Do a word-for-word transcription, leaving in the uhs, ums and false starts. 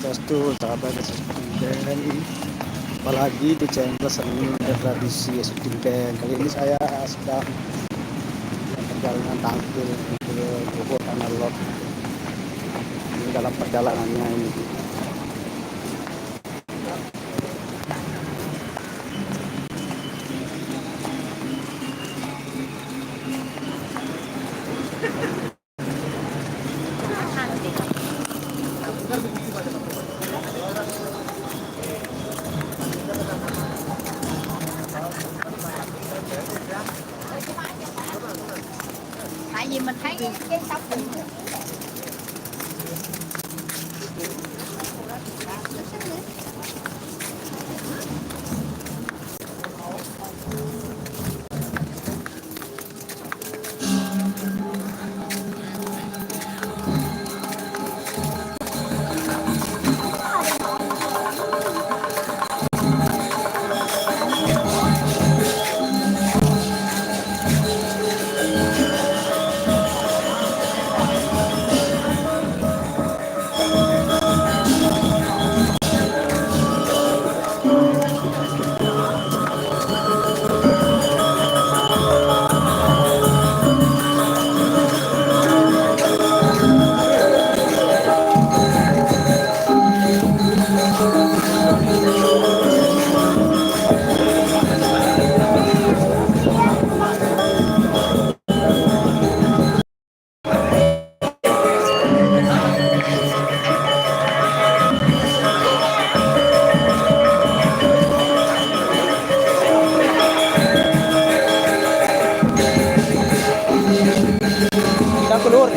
Swastiastu, sahabat S T M. Apalagi di channel seni dan tradisi S T M. Kali ini saya sedang perjalanan tampil ke Luhur Analog. Ini dalam perjalanannya ini. Tại vì mình thấy cái tóc mình Kita keluar.